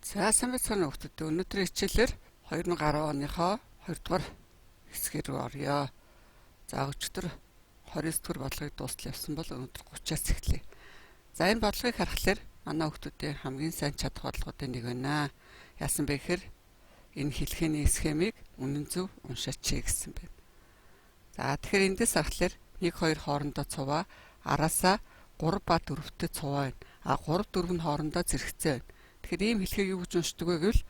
За сайн байцгаана уу хүмүүстээ. Өнөөдрийн хичээлээр 2010 оныхоо 2 дугаар хэсгээр рүү оръё. За өчигдөр 29 дугаар бодлогыг дуустал явсан бол өнөөдөр 30-аас эхлэе. За энэ бодлогыг харахаар манай хүмүүстийн хамгийн сайн чадах бодлогоодын нэг байна. Яасан бэ гэхээр энэ хэлхэний схемийг үнэн зөв уншаач гэсэн байна. За тэгэхээр эндээс харахаар 1 2 хоорондоо цуваа, араасаа 3 ба 4-тэй цуваа байна. А 3 4 нь хоорондоо зэрэгцээ байна. Тэгэхээр ийм хэлхийг юу гэж уншдаг вэ гэвэл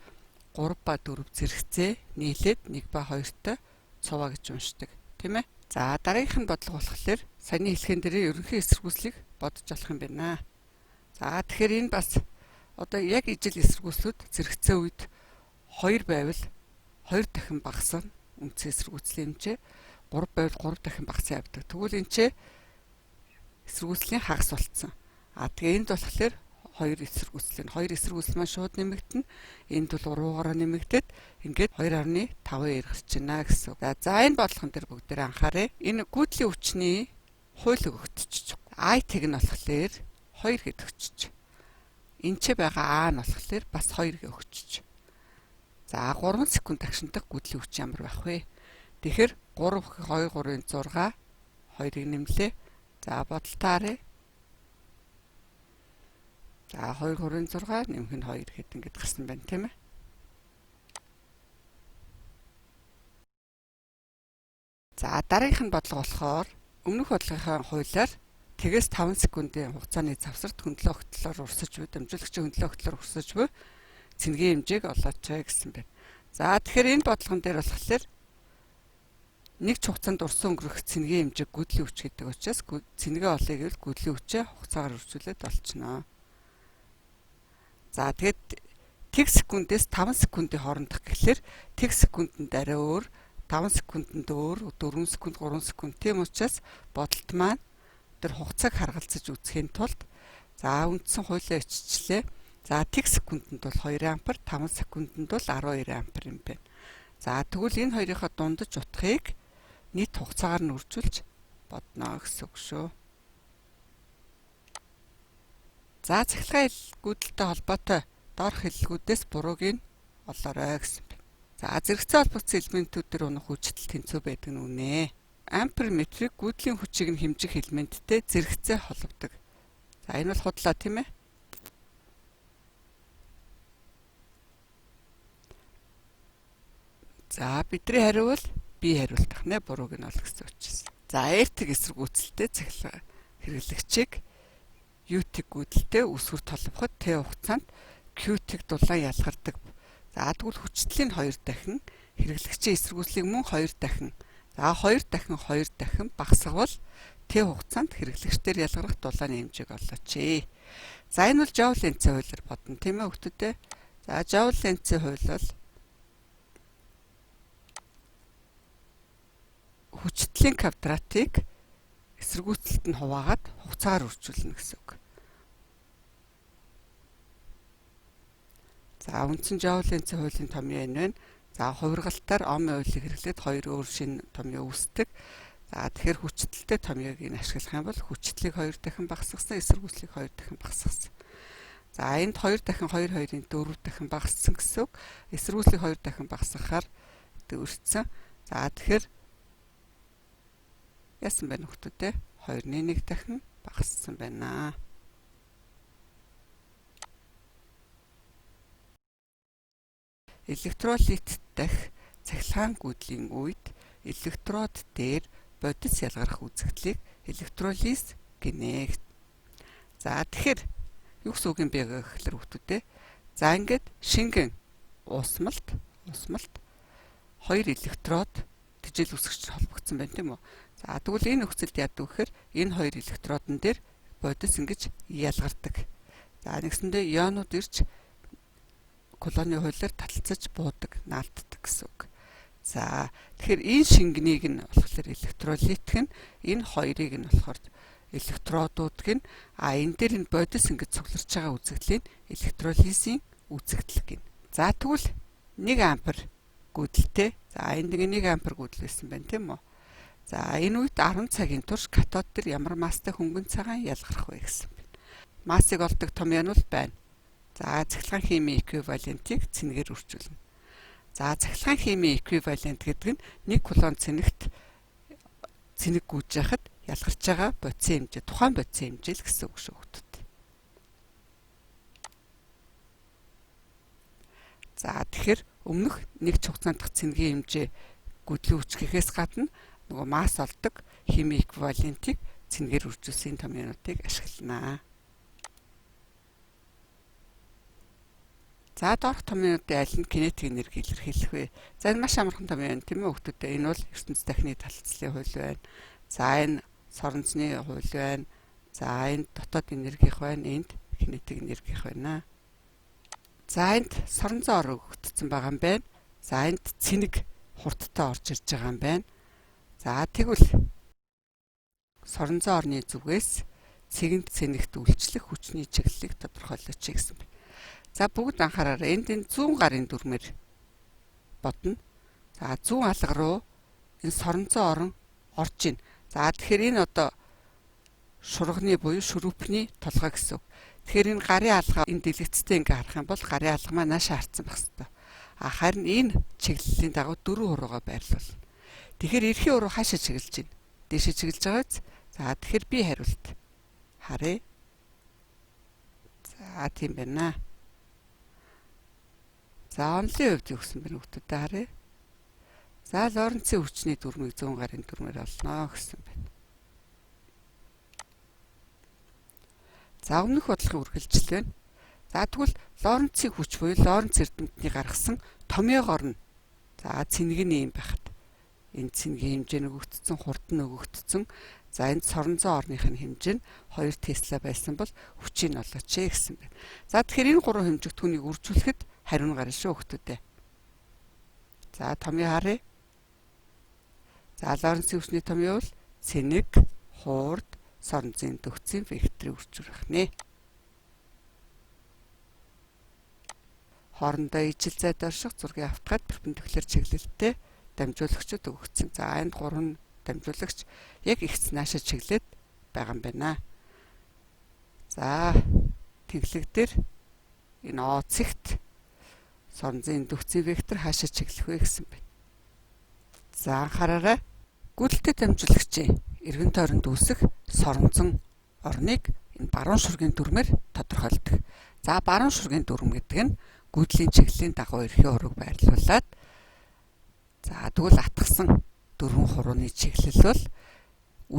3 ба 4 зэрэгцээ нийлээд 1 ба 2-тай цуваа гэж уншдаг, тийм ээ. За дараагийнх нь бодлого болохоор саяны хэлхэн дээр ерөнхий эсэргүүцлийг бодож олох юм байна. За тэгэхээр энэ бас одоо яг ижил эсэргүүцлүүд зэрэгцээ үед 2 байвал 2 дахин багасна үндсэн эсэргүүцлийн хэмжээ, 3 байвал 3 дахин багассан явдаг. Тэгвэл энэ ч эсэргүүцлийн хагас болцсон. А тэгээ энд болохоор 2 эсэргүүцэл нь 2 эсэргүүцэл маань шууд нэмэгдэнэ. Энд бол 3-аараа нэмэгдээд ингээд 2.5 гарч байна гэсэн үг. За энэ бодлогон дээр бүгдээр анхаарай. Энэ гүйдлийн хүчний хууль өгөгдчихөж. I-т нь болохоор 2 гэд өгчөж. Энэ ч байгаа А нь болохоор бас 2 гэ өгчөж. За 3 секунд агшиндах гүйдлийн хүч ямар байх вэ? Тэгэхээр 3 2 3-ын 6 2-ыг нэмлээ. За бодолтаарэ. За 2 3-ын 6 нэмэх нь 2 гэхэд ингээд гарсан байна, тийм ээ. За дараагийнх нь бодлого болохоор өмнөх бодлогынхаа хуулиар тэгээс 5 секундын хугацааны завсарт хөндлөө огтлоор урсаж буй дамжуулагчийн хөндлөө огтлоор урсаж буй цэнгийн хэмжээг олооч гэсэн байна. За тэгэхээр энэ бодлогон дээр болохоор нэг ч хугацаанд урсан өнгөрөх цэнгийн хэмжээг гүйдлийн хүч гэдэг учраас цэнгээ олъё гэвэл гүйдлийн хүчээ хугацаагаар үржүүлээд олчихно. За тэгэд тэг секундээс 5 секундын хоорондох гэхлээр тэг секундэнд арай өөр, 5 секундэнд өөр, 4 секунд, 3 секунд. Тийм учраас бодолт маань тэр хугацааг харгалзаж үзэхийн тулд за үндсэн хуулиа иччлээ. За тэг секундэнд бол 2 ампер, 5 секундэнд бол 12 ампер юм байна. За тэгвэл энэ хоёрынхоо дундаж утгыг нийт хугацаагаар нь үржүүлж бодно гэсэн үг шүү. За цахилгаан гүйдэлтэй холбоотой доорх хэллэгүүдээс бурууг нь олоорой гэсэн байна. За зэрэгцээ холбогдсон элементүүдээр унах хүчтэл тэнцүү байдаг нь үнэ. Амперметрийг гүйдлийн хүчийг нь хэмжих элементтэй зэрэгцээ холбодог. За энэ бол худлаа, тийм ээ. За бидний хариу бол би хариултах нэ, бурууг нь ол гэсэн учраас. За эртэг эсэргүүцэлтэй цахилгаан хэрэглэгчийг UT гүйдэлтэй өсвөр толбоход Т хугацаанд QT-г дулаан ялгардаг. За тэгвэл хүчтэлийн 2 дахин хэрэглэгчийн эсэргүүцлийг мөн 2 дахин. За 2 дахин 2 дахин багасгавал Т хугацаанд хэрэглэгчдэр ялгарх дулааны хэмжээг олооч. За энэ бол Жоул-Ленцийн хуулиар бодно, тийм ээ хүмүүстээ. За Жоул-Ленцийн хууль бол хүчтэлийн квадратыг эсэргүүцэлт нь хуваагаад хугацаагаар үржүүлнэ гэсэн үг. За үндсэн Жоул-Ленцийн хуулийн томьёо энэ байна. За хувиргалтаар Омын хуулийг хэрэглээд хоёр өөр шинэ томьёо үүсдэг. За тэгэхээр хүчтэлтэй томьёог нь ашиглах юм бол хүчтлийг 2 дахин багасгасан, эсэргүүцлийг 2 дахин багасгасан. За энд 2 дахин 2 2-ын 4 дахин багассан гэсэн үг. Эсэргүүцлийг 2 дахин багасгахаар дүүрсэн. За тэгэхээр яасан байна хүмүүстээ? 2-ны 1 дахин багассан байна. Электролит дах цахилгаан гүйдлийн үед электрод дээр бодис ялгарх үзэгдлийг электролиз гинэ. За тэгэхээр юу гэсэн үг юм бэ гэхлээр хүмүүстээ. За ингээд шингэн уусмалт хоёр электрод тэжээл үсгч холбогдсон байна, тийм үү? За тэгвэл энэ нөхцөлд яадаг вэ гэхээр энэ хоёр электродон дээр бодис ингэж ялгардаг. За нэгсэндээ ионууд ирж колоны хуулиар таталцаж буудаг, наалтдаг гэсэн үг. За тэгэхээр энэ шингэнийг нь болохоор электролит нь, энэ хоёрыг нь болохоор электродууд гин, а энэ дээр энэ бодис ингэж цугларч байгаа үзэгдлийн электролизийн үзэгдэл гин. За тэгвэл 1 ампер гүйдэлтэй. За энд 1 ампер гүйдэл байсан байна, тийм үү? За энэ үед 10 цагийн турш катод дээр ямар масстай хөнгөн цагаан ялгарх вэ гэсэн байна. Массыг олдог томьёо нь бол байна. За, цахилгаан химийн эквивалентийг цэнэгээр үржүүлнэ. За, цахилгаан химийн эквивалент гэдэг нь 1 кулон цэнэгт цэнэг гүйж яхад ялгарч байгаа бодисын хэмжээ, тухайн бодисын хэмжээ л гэсэн үг шүү хүмүүс. За, тэгэхээр өмнөх нэг хугацаанд цэнгийн хэмжээ гүдлийн хүчгэхээс гадна нөгөө масс олдог химийн эквивалентийг цэнгээр үржүүлсэн томьёонуудыг ашиглана. За, доорх томьёонуудын аль нь кинетик энерги илэрхийлэх вэ? За, энэ маш амархан томьёо тийм ээ хүүхдүүдээ. Энэ бол ертөнц дахны талцлын хууль байна. За, энэ соронзны хууль байна. За, энэ дотоод энергийнх байна. Энд кинетик энергийнх байна. За, энд соронзон ор өгөгдсөн байгаа юм байна. За, энд цэнэг хурдтай орж ирж байгаа юм байна. За, тэгвэл соронзон орны зүгээс цэгэнд цэнэгт үйлчлэх хүчний чиглэлийг тодорхойлооч гэсэн байна. За, бүгд анхаараарай. Энд энэ зүүн гарын дүрмээр бодно. За, зүүн алга руу энэ соронзон орон орж ийн. За, тэгэхээр энэ одоо шурганы буюу шүрүүпний толгой гэсэн үг. Тэгэхээр энэ гарын алга энэ дэлгэцтэй ингээ харах юм бол гарын алга маань наашаа харцсан байх хэвээр. А харин энэ чиглэлийн дагуу 4 хуруугаа байрлуулна. Тэгэхээр эрхийн уруу хаашаа чиглэж байна? Дээшээ чиглэж байгаа биз? За, тэгэхээр би хариулт харъя. За, тийм байна. За, онлын хувьд юу гэсэн бэ хүүхдүүдээ харъя. За, Лоренцийн хүчний дүрмийг зүүн гарын дүрмээр олно гэсэн байна. За, өмнөх бодлогын үргэлжлэл байна. За, тэгвэл Лоренцийн хүч буюу Лоренц эрдэмтний гаргасан томьёогоор нь за цэнэг нь юм байхад энэ цэнгийн хэмжээ нөгөгдсөн, хурд нь нөгөгдсөн. За, энд соронзон орных нь хэмжээ нь 2 Тесла байсан бол хүчийг олооч гэсэн байна. За, тэгэхээр энэ гурван хэмжигдэхүүнийг үржүүлэхэд хариу нь гарна шүү хүүхдүүдээ. За, томьёо харъя. За, Лоренцийн хүчний томьёо бол цэнэг, хурд, соронзын төгцийн векторыг үржүүлэх нэ. Хоорондоо ижил зайд орших зургийг автгаад перпендикуляр чиглэлтэй дамжуулагчид өгөгдсөн. За, энд гурван дамжуулагч яг ихц наашаа чиглээд байгаа юм байна. За, тэнхлэг дээр энэ О цэгт соронзын индукцийн вектор хаашаа чиглэх вэ гэсэн байна. За, анхаараарай. Гүйлтэй дамжуулагчийн эргэн тойронд үүсэх соронзон орныг энэ баруун шүргийн дүрмээр тодорхойлдог. За, баруун шүргийн дүрм гэдэг нь гүйдлийн чиглэлийн дагуу эрхийн ураг байрлуулад за тэгвэл атгсан дөрвөн хурууны чиглэл бол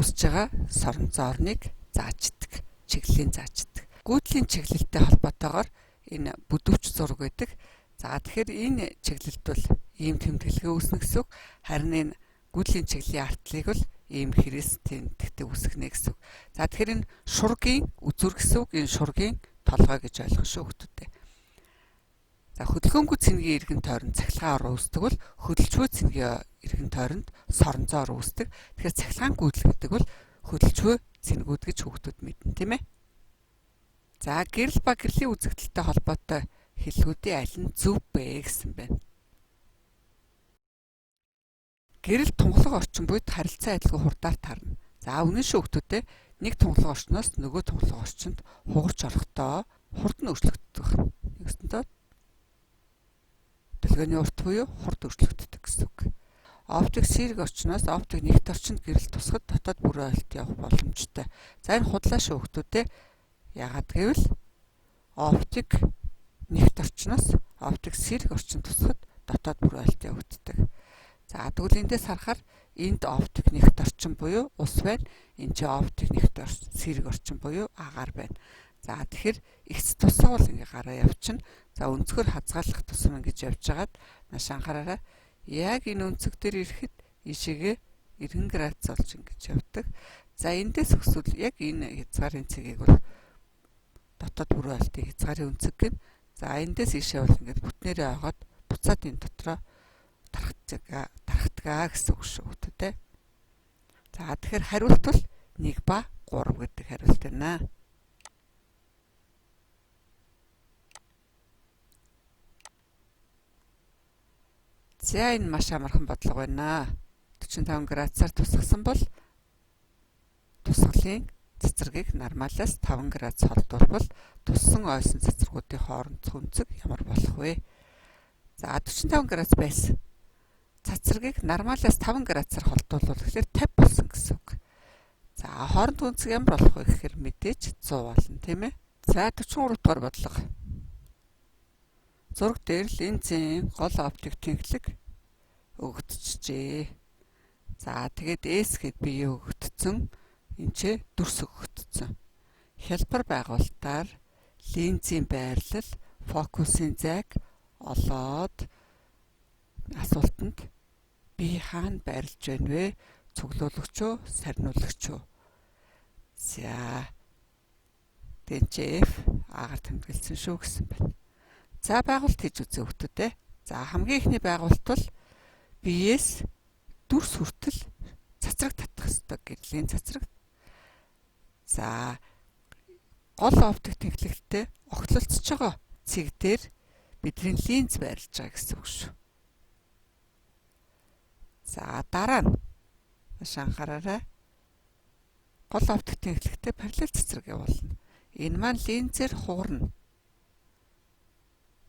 үүсэж байгаа соронзон орныг зааждаг, чиглэлийн зааждаг. Гүйдлийн чиглэлтэй холбоотойгоор энэ бүдүүч зураг байдаг. За, тэгэхээр энэ чиглэлд бол ийм тэмдэглэгээ үүснэ гэсэн үг. Харин энэ гүйдлийн чиглэлийн артлыг бол ийм хэрэгс тэмдэгтэй үүсгэнэ гэсэн үг. За, тэгэхээр энэ шургийн үзүр гэсэн үг, энэ шургийн толгой гэж ойлгох шүү хүүхдүүдээ. За, хөдөлгөөнгүй цэнгийн эргэн тойронд цахилгаан ор үүсдэг бол хөдөлжгүй цэнгийн эргэн тойронд соронзон ор үүсдэг. Тэгэхээр цахилгаан гүйдэл гэдэг бол хөдөлжгүй цэнгүүд гэж хүүхдүүд мэднэ, тийм ээ. За, гэрэл ба гэрлийн үзэгдэлтэй холбоотой хэллэгүүдийн аль нь зөв бэ гэсэн байна. Гэрэл тунгалаг орчин буйд харилцан адилгүй хурдаар тарна. За, үнэн шүү хүүхдүүдээ, нэг тунгалаг орчноос нөгөө тунгалаг орчинд хугарч орохдоо хурд нь өөрчлөгддөг байна. Нэгсэндээ долгионы урт буюу хурд өөрчлөгддөг гэсэн үг. Оптик сэрэг орчноос оптик нэгт орчинд гэрэл тусахад дотоод бүрэн ойлт явах боломжтой. За, энэ худлаа шүү хүүхдүүдээ. Яагаад гэвэл оптик нэгт орчноос оптик сэрэг орчин тусахад дотоод бүрэн ойлт явагддаг. За, тэгвэл эндээс харахаар энд оптик нэгт орчин буюу ус байна. Энд чи оптик нэгт сэрэг орчин буюу агаар байна. За, тэгэхээр эгц тусгал ингээ гараа явчихна. За, өнцгөр хазгаалах тусам ингэж явж хагаад маш анхаараарай. Яг энэ өнцөг дээр ирэхэд ийшээгээ 90 градус олж ингэж явдаг. За, эндээс өсвөл яг энэ хязгаарын цэгийг бол дотоод бүрэн ойлтын хязгаарын өнцөг гэнэ. За, эндээс ийшээ бол ингээд бүтнээрээ аваад буцаад энэ дотроо тархдаг гэсэн үг шүү дээ. За, тэгэхээр хариулт бол 1 ба 3 гэдэг хариулт байна. За, энэ маш амархан бодлого байна. 45 градусаар тусгасан бол тусгалын Цацрагийг нормалаас 5 градус холдуулбал туссан ойсон цацрагуудын хоорондох өнцөг ямар болох вэ? За 45 градус байсан. Цацрагийг нормалаас 5 градусаар холдуулвал гэхээр 50 болсон гэсэн үг. За хоорондох өнцөг ямар болох вэ гэхээр мэдээж 100 болно, тийм ээ. За 43 дугаар бодлого. Зураг дээр линзийн гол оптик тэнхлэг өгөгдчихжээ. За тэгээд S гэд бие өгөгдсөн. Энд ч дүрс өгөгдсөн. Хялбар байгуулалтаар линзийн байрлал, фокусын зайг олоод асуултанд би хаана байрлаж байна вэ? Цуглуулагч уу, сарниулагч уу? За тэн чи F А-гаар тэмдэглэсэн шүү гэсэн байна. За байгуулалт хийж үзье хүүхдүүдээ. За хамгийн эхний байгуулалт бол биеэс дүрс хүртэл цацраг татах ёстой, гэрлийн цацраг. За гол оптик тэнхлэгтээ огтлолцож байгаа цэг дээр бидний линз байрлаж байгаа гэсэн үг шүү. За дараа нь маш анхаараарай. Гол оптик тэнхлэгтээ параллел цацраг явуулна. Энэ маань линзээр хугарна.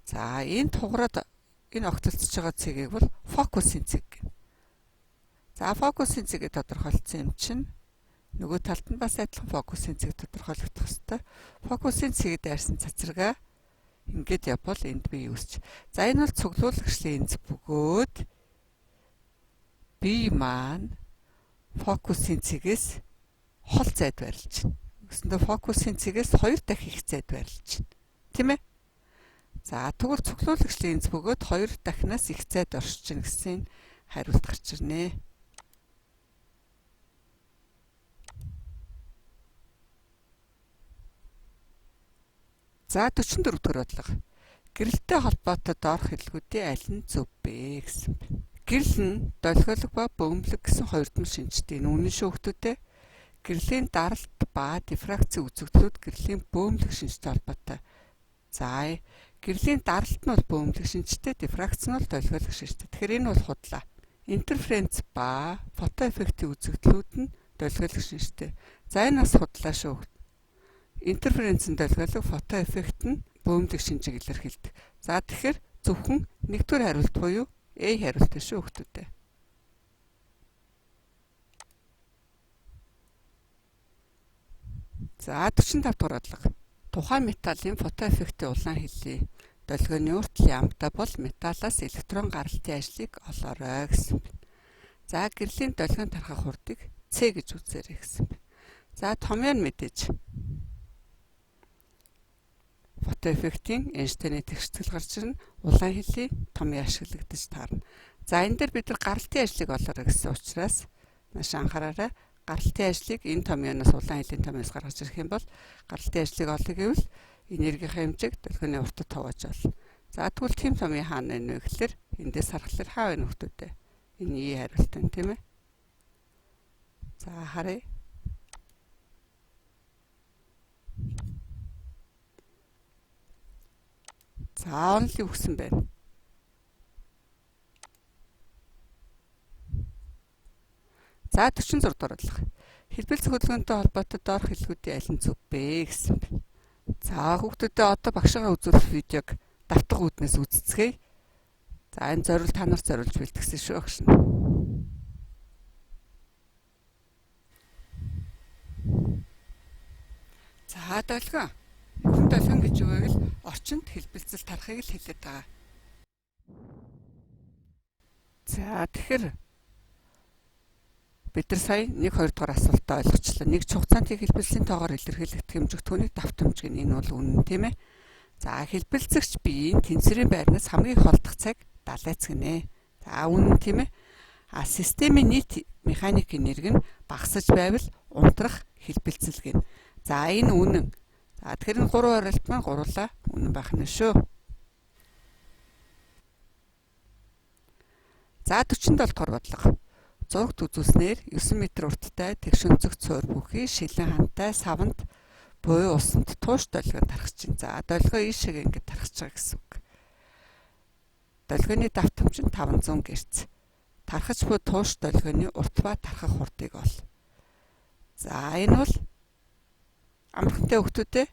За энэ хугараад энэ огтлцож байгаа цэгийг бол фокусын цэг гэнэ. За фокусын цэгийг тодорхойлцсон юм чинь нөгөө талд нь бас адилхан фокусын цэг тодорхойлогдох ёстой. Фокусын цэгэд дайрсан цацрагаа ингээд явбал энд бие үүсч. За энэ бол цуглуулагч линз бөгөөд бие маань фокусын цэгээс хол зайд байрлаж байна. Үгүйсэндээ фокусын цэгээс 2 дахин их зайд байрлаж байна. Тийм ээ? За тэгвэл цуглуулагч линз бөгөөд 2 дахинаас их зайд оршиж байна гэсэн хариулт гарч ирнэ. За 44 дугаар бодлого. Гэрэлтэй холбоотой доорх хэллэгүүдийн аль нь зөв бэ гэсэн байна. Гэрэл нь долгиолог ба бөмбөлөг гэсэн хоёрдмол шинжтэй. Энэ үнэн шүү хүүхдүүдээ. Гэрлийн даралт ба дифракцийн үзэгдлүүд гэрлийн бөмбөлөг шинжтэй холбоотой. За гэрлийн даралт нь бол бөмбөлөг шинжтэй, дифракц нь бол долгиолог шинжтэй. Тэгэхээр энэ бол худлаа. Интерференц ба фотоэффектийн үзэгдлүүд нь долгиолог шинжтэй. За энэ бас худлаа шүү. Интерференц нь долгиолог, фотоэффект нь бөмбөлөг шинжийг илэрхийлдэг. За тэгэхээр зөвхөн нэгдүгээр хариулт буюу A хариулт шүү хүүхдүүдээ. За 45 дугаар бодлого. Тухайн металлын фотоэффектийн улаан хилий долгионы урт лямбда бол металлаас электрон гаралтын ажлыг олоорой гэсэн байна. За гэрлийн долгион тархах хурдыг C гэж үзээрэй гэсэн байна. За томьёо нь мэдээж фотоэффектийн Эйнштейний тэгштгэл гарч ирнэ. Улаан хилий томьёо ашиглагдаж таарна. За энэ дээр бид нар гаралтын ажлыг олоорой гэсэн учраас маш анхаараарай. Гаралтын ажлыг энэ томьёоноос улаан хилийн томьёоноос гаргаж ирэх юм бол гаралтын ажлыг олъё гэвэл энергийн хэмжээг долгионы уртад хувааж олно. За тэгвэл тийм томьёо хаана байна вэ гэхлээр эндээс харахлаар хаа байна хүүхдүүдээ? Энэ E хариулт байна, тийм ээ. За харъя. За онол юу гэсэн бэ? За 46 дугаар бодлого. Хэлбэлцэх хөдөлгөөнтэй холбоотой доорх хэллэгүүдийн аль нь зөв бэ гэсэн байна. За хүүхдүүдээ одоо багшаагаа үзүүлэх видеог давтах үүднээс үзцгээе. За энэ зориул та нарт зориулж бэлтгэсэн шүү багш нь. За долгион. Ерөн долгион гэж юу вэ гэвэл орчинд хэлбэлцэл тарахыг л хэлээд байгаа. За тэгэхээр бид нар сая 1 2 дугаар асуултаа ойлгочлоо. Нэг хугацаанд хэлбэлцлийн тоогоор илэрхийлэгдэх хэмжигдэхүүнийг давтамж гэнэ. Энэ бол үнэн, тийм ээ. За хэлбэлцэгч биеийн тэнцвэрийн байрнаас хамгийн их холдох цаг далайц гинэ. За үнэн, тийм ээ. А системийн нийт механик энерги нь багасаж байвал унтрах хэлбэлцэл гэнэ. За энэ үнэн. За тэгэхээр энэ гурван хариулт маань гурлаа үнэн байх нь шүү. За 47 дугаар бодлого. Зурагт үзүүлснээр 9 м урттай тэгш өнцөг цуур бүхий шилэн хантай саванд буюу усанд тууш долгион тархаж чинь. За долгион ийшээ ингэж тархаж байгаа гэсэн үг. Долгионы давтамж нь 500 Гц. Тархаж буй тууш долгионы урт ба тархах хурдыг ол. За энэ бол Амархантай хүүхдүүдээ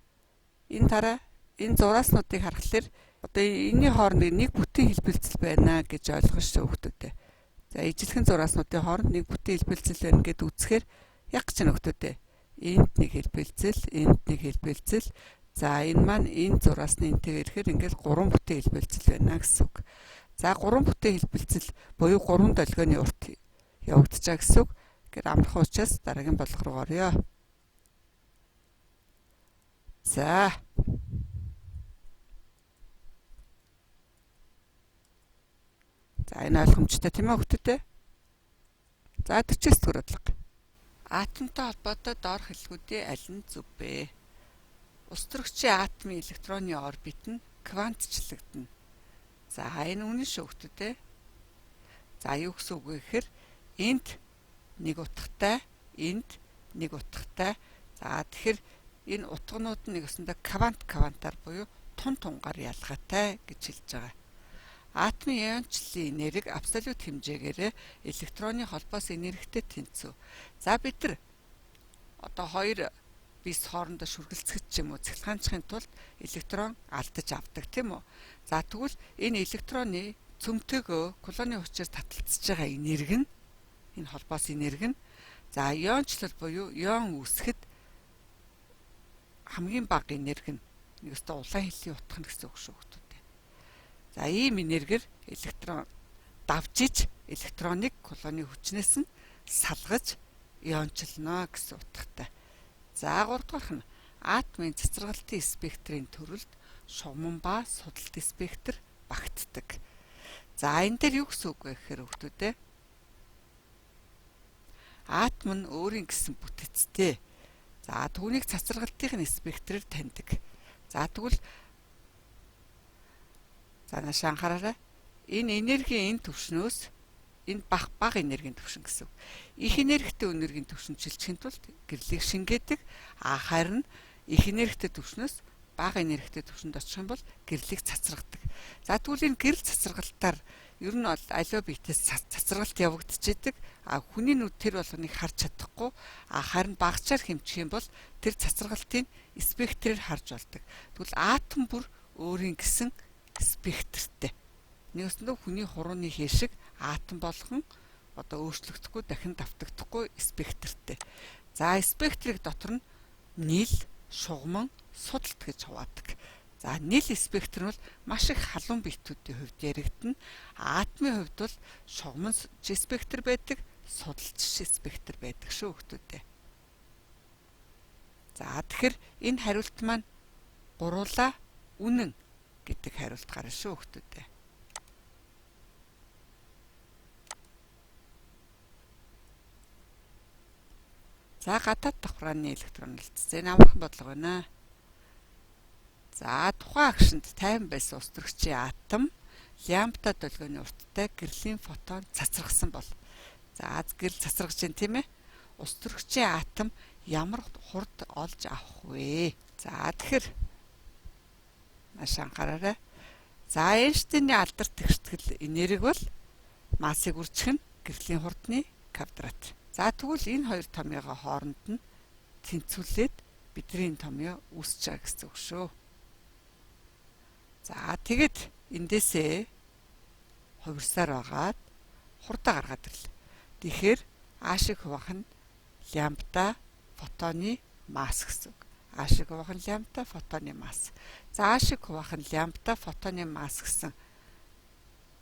энэ тараа энэ зурааснуудыг харахаар одоо энэний хооронд нэг бүтэн хэлбэлзэл байна гэж ойлгоно шүү хүүхдүүдээ. За ижилхэн зурааснуудын хооронд нэг бүтэн хэлбэлзэл байна гэд үзэхээр яг ч нөхдөдөө. Энд нэг хэлбэлзэл, энд нэг хэлбэлзэл. За энэ маань энэ зураасны энтэйгээр ирэхээр ингээл 3 бүтэн хэлбэлзэл байна гэсэн үг. За 3 бүтэн хэлбэлзэл буюу 3 долгионы урт явагдаж байгаа гэсэн үг. Ингээд амархан учраас дараагийн бодлого руу оръё. За. За энэ ойлгомжтой тийм ээ хүүхдүүдээ. За 49 дугаар бодлого. Атомтой холбоотой доор хэллэгүүдийн аль нь зөв бэ? Улс төрөгчийн атомын электроны орбит нь квантчлагдана. За энэ үнэн шүү хүүхдүүдээ. За юу гэсэн үг вэ гэхээр энд нэг утгатай, энд нэг утгатай. За тэгэхээр энэ утганууд нь нэг өсөндөө квант квантаар буюу тун тунгаар ялгаатай гэж хэлж байгаа. Атомын иончлалын энерги абсолют хэмжээгээр электроны холбоос энергитэй тэнцв. За бид нар одоо хоёр бис хоорондоо шүргэлцэж ч юм уу цахилгаанчхын тулд электрон алдаж авдаг тийм үү. За тэгвэл энэ электроны цөмтөгөө колоны хүчээр таталцж байгаа энерги нь энэ холбоос энерги нь за иончлал буюу ион үүсгэхэд хамгийн бага энерги нь нэг өстө улаан хилийн утга нь гэсэн үг шүү дээ. За ийм энергиэр электрон давжиж электроныг колоны хүчнээс нь салгаж иончлно гэсэн утгатай. За 3 дугаарх нь атомын цацрагалтын спектрийн төрөлд шугаман ба судалт спектр багтдаг. За энэ дээр юу гэсэн үг вэ гэхээр хүүхдүүдээ атом нь өөрийн гэсэн бүтэцтэй. За түүнийг цацрагалтын спектрээр таньдаг. За тэгвэл за нааш анхаараарай. Энэ энергийн энэ түвшнөөс энэ бага энергийн түвшин гэсэн үг. Их энергитэй энергийн түвшинд шилжихийн тулд гэрлийг шингээдэг. А харин их энергитэй түвшнөөс бага энергитэй түвшинд очих юм бол гэрлийг цацрагдаг. За тэгвэл энэ гэрэл цацрагалтаар ер нь бол аливаа биетээс цацрагалт явагдчихэдэг. А хүний нүд тэр болгоныг харж чадахгүй. А харин багачаар хэмжих юм бол тэр цацрагалтын спектрээр харж болдог. Тэгвэл атом бүр өөрийн гэсэн спектртэй. Нэг өсөндөө хүний хурууны хээ шиг атом болгон одоо өөрчлөгдөхгүй дахин давтагдахгүй спектртэй. За спектрийг дотор нь нийл, шугаман, судалт гэж хуваадаг. За нийл спектр нь бол маш их халуун биетүүдийн хувьд яригдана. Атомын хувьд бол шугаман спектр байдаг, судалч спектр байдаг шүү хүүхдүүдээ. За тэгэхээр энэ хариулт маань гуруулаа үнэн гэдэг хариулт гарна шүү хүүхдүүдээ. За гадаад давхрааны электрон хэлтс. Энэ амархан бодлого байна. За тухайн агшинд 50 байсан улс төрөгчийн атом лямбда долгионы урттай гэрлийн фотон цацрагсан бол. За гэрэл цацрагч юм тийм ээ. Улс төрөгчийн атом ямар хурд олж авах вэ? За тэгэхээр маш анхаараарай. За Эйнштейний алдарт тэгштгэл энерги бол массыг үржих нь гэрлийн хурдны квадрат. За тэгвэл энэ хоёр томьёогоо хооронд нь тэнцвүүлээд бидний томьёо үүсэж байгаа гэсэн үг шүү. За тэгэд эндээсээ хувирсаар байгаад хурдаа гаргаад ирлээ. Тэгэхээр А шиг хуваах нь лямбда фотоны масс гэсэн үг. А шиг хуваах нь лямбда фотоны масс. За А шиг хуваах нь лямбда фотоны масс гэсэн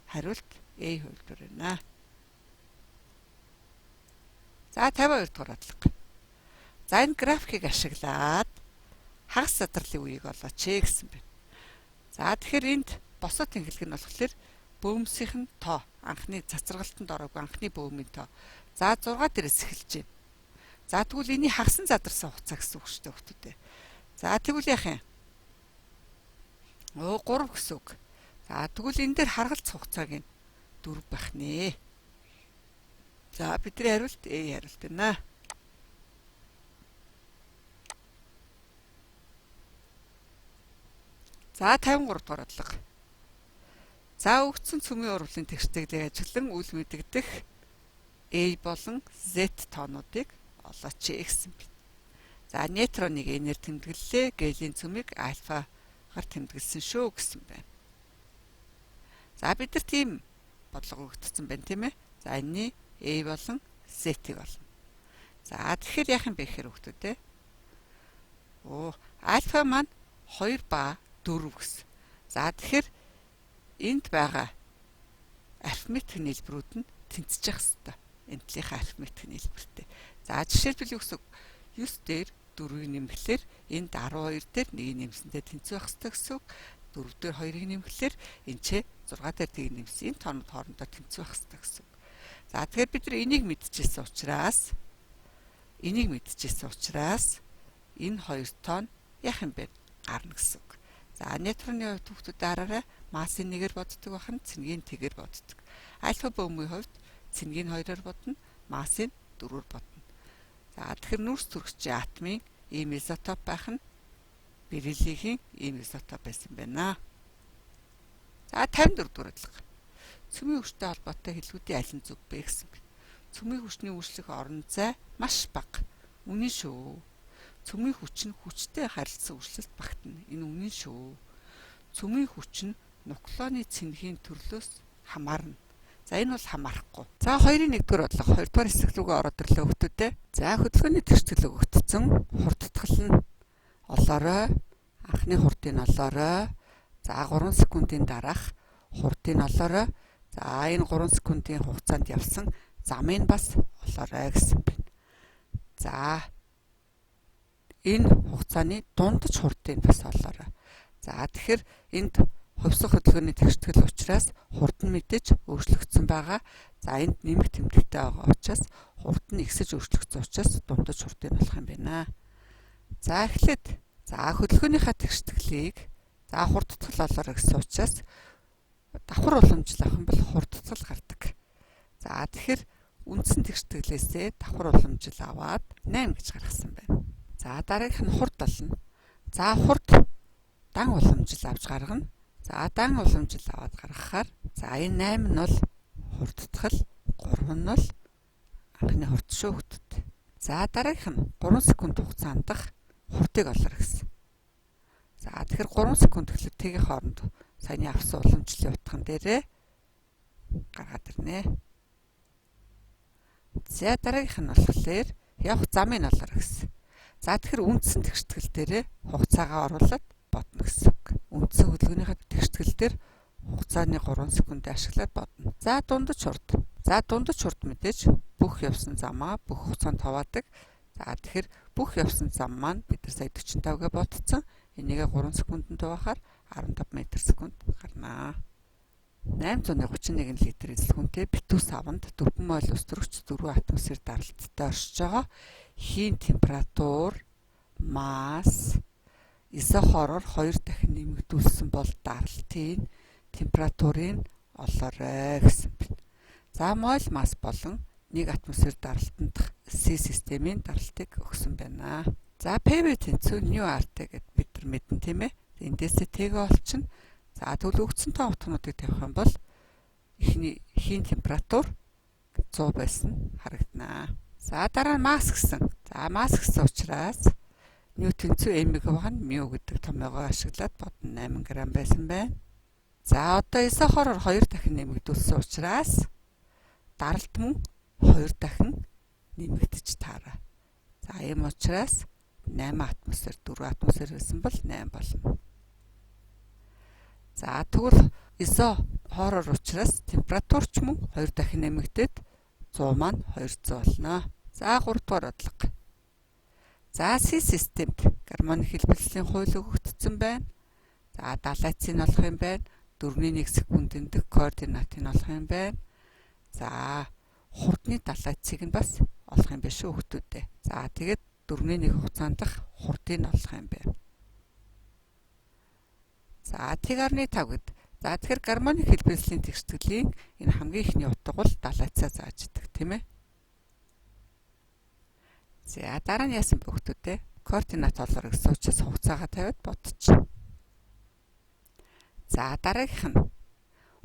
хариулт А хувилбар байна. За 52 дугаар бодлого. За энэ графикийг ашиглаад хагас задарлын үеийг олооч гэсэн байна. За тэгэхээр энд босоо тэнхлэг нь болохоор бөөмсийнх нь тоо анхны цацрагалтанд ороогүй анхны бөөмийн тоо. За 6 дээрээс эхэлж байна. За тэгвэл энэний хагасан задарсан хугацаа гэсэн үг шүү дээ хүүхдүүдээ. За тэгвэл яах юм? 3 гэсэн үг. За тэгвэл энэ дээр харгалц хугацааг нь 4 байх нэ. За бидний хариулт А хариулт байна. За 53 дугаар бодлого. За өгдсөн цөмийн урвалын тэгштэглийг ажиглан үл мэдэгдэх A болон Z тоонуудыг олооч гэсэн байна. За, нейтроныг n-ээр тэмдэглэлээ, гелийн цөмийг альфагаар тэмдэглэсэн шүү гэсэн байна. За, бид нар тийм бодлого өгөгдсөн байна, тийм ээ. За, энэний A болон Z-ийг олно. За, тэгэхээр яах юм бэ гэхээр хүүхдүүд ээ. Альфа маань 2 ба 4 гэсэн. За, тэгэхээр энд байгаа арифметик нийлбэрүүд нь тэнцэж явах хэвээр. Энэ талынхаа арифметик нийлбэртэй. За, жишээлбэл юу гэсэн 9 дээр 4-ийг нэмэхлээр энд 12 дээр 1-ийг нэмсэнтэй тэнцүү байх хэвээр гэсэн үг. 4 дээр 2-ыг нэмэхлээр энэ ч 6 дээр 1-ийг нэмсэн. Энэ тоонууд хоорондоо тэнцүү байх хэвээр гэсэн үг. За, тэгэхээр бид нар энийг мэдчихсэн учраас энэ хоёр тоон яах юм бэ? Гарна гэсэн үг. За, нейтроны хувьд хүүхдүүд дараарай. Массын 1-ээр боддог байх нь цэнгийн тэгээр боддог. Альфа бөмбөгийн хувьд цэнгийн 2-оор бодно, массын 4-оор бодно. За, тэгэхээр нүрс төрөгчийн атомын ийм изотоп байх нь бериллигийн ийм изотоп байсан байна. За, 54 дугаар бодлого. Цөмийн хүчтэй холбоотой хэллэгүүдийн аль нь зөв бэ гэсэн бэ. Цөмийн хүчний үйлчлэх орон зай маш бага. Үнэн шүү. Цөмийн хүч нь хүчтэй харилцсан өөрчлөлт багтана. Энэ үнэн шүү. Цөмийн хүч нь нуклеоны цэнхийн төрлөөс хамаарна. За, энэ бол хамаарахгүй. За, 2-ын 1-р бодлого 2-р хэсэг рүүгээ ороод ирлээ хүүхдүүдээ. За, хөдөлгөөний тэгштгэл өгөгдсөн. Хурдтгал нь олоорой. Анхны хурдыг олоорой. За, 3 секундын дараах хурдыг олоорой. За, энэ 3 секундын хугацаанд явсан замыг бас олоорой гэсэн байна. За, энэ хугацааны дундаж хурдыг бас олоорой. За, тэгэхээр энд хувьсах хөдөлгөөний тэгштгэл учраас хурд нь мэдээж өөрчлөгдсөн байгаа. За, энд нэмэх тэмдэгтэй байгаа учраас хурд нь ихсэж өөрчлөгдсөн учраас дундаж хурдыг олох юм байна. За, эхлээд за хөдөлгөөнийхөө тэгштгэлийг за хурдтгал олоорой гэсэн учраас давхар уламжлал авах юм бол хурдтгал гардаг. За, тэгэхээр үндсэн тэгштгэлээсээ давхар уламжлал аваад 8 гэж гаргасан байна. За, дараагийнх нь хурд болно. За, хурд дан уламжлал авч гаргана. За, дан уламжлал аваад гаргахаар за энэ 8 нь бол хурдтгал, 3 нь бол анхны хурд шүү хүүхдүүд. За, дараагийнх нь 3 секунд хугацаанд дах хурдыг олоорой гэсэн. За, тэгэхээр 3 секунд гэхлээр тэгийн хооронд саяны авсан уламжлалын утган дээрээ гаргаад ирнэ. За, дараагийнх нь болохоор явах замыг олоорой гэсэн. За, тэгэхээр үндсэн тэгштгэл дээрээ хугацаагаа оруулаад бодно гэсэн үг. Үндсэн хөдөлгөөнийхөө тэгштгэл дээр хугацааны 3 секундыг ашиглаад бодно. За, дундаж хурд. За, дундаж хурд мэдээж бүх явсан замаа бүх хугацаанд хуваадаг. За, тэгэхээр бүх явсан зам маань бид нар сая 45-гээ бодсон. Энийгээ 3 секундэд хуваахаар 15 м/секунд гарнаа. 831 литр эзлэхүүнтэй битүү савнд 4 моль ус төрөгч 4 атмосфер даралттай оршиж байгаа. Хийн температур, масс, изохороор 2 дахин нэмэгдүүлсэн бол даралтын температурыг олоорой гэсэн байна. За, моль масс болон 1 атмосфер даралтанд С системийн даралтыг өгсөн байна. За, PV тэнцүү nu RT гэд бид нар мэднэ, тийм ээ. Эндээсээ Т-гээ олчихно. За, тэгвэл өгсөн тоо утгуудыг тавих юм бол эхний хийн температур 100 байсан харагданаа. За, дараа нь масс гэсэн. За, масс гэсэн учраас ню тэнцүү m-ийг хуваах нь μ гэдэг томьёогоо ашиглаад бодно 8 г байсан байна. За, одоо изохороор 2 дахин нэмэгдүүлсэн учраас даралт мөн 2 дахин нэмэгдэж таараа. За, ийм учраас 8 атмосфер 4 атмосфер байсан бол 8 болно. За, тэгвэл изохороор учраас температур ч мөн 2 дахин нэмэгдээд 100 маань 200 болно. За, 3 дугаар бодлого. За, С системд гармоник хэлбэлзлийн хууль өгөгдсөн байна. За, далайцыг нь олох юм байна. 4-1 секундэд дэх координатыг нь олох юм байна. За, хурдны далайцыг нь бас олох юм байна шүү хүүхдүүдээ. За, тэгээд 4-1 хугацаанд дах хурдыг нь олох юм байна. За, Т.5 гэд. За, тэгэхээр гармоник хэлбэлзлийн тэгштгэлийн энэ хамгийн эхний утга бол далайцаа зааж идэг, тийм ээ. За, дараа нь яасан бэ хүүхдүүдээ? Координат олоорой гэсэн учраас хугацаагаа тавиад бодчих. За, дараагийнх нь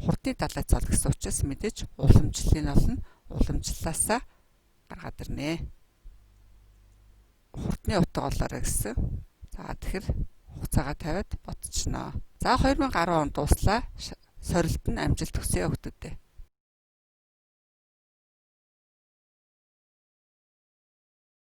хурдны далайц ол гэсэн учраас мэдээж уламжлалыг олно. Уламжлалаасаа гаргаад ирнэ. Хурдны утга болоорой гэсэн. За, тэгэхээр хугацаагаа тавиад бодчихноо. За, 2010 он дууслаа. Сорилт нь амжилт хүсье, хүүхдүүдээ.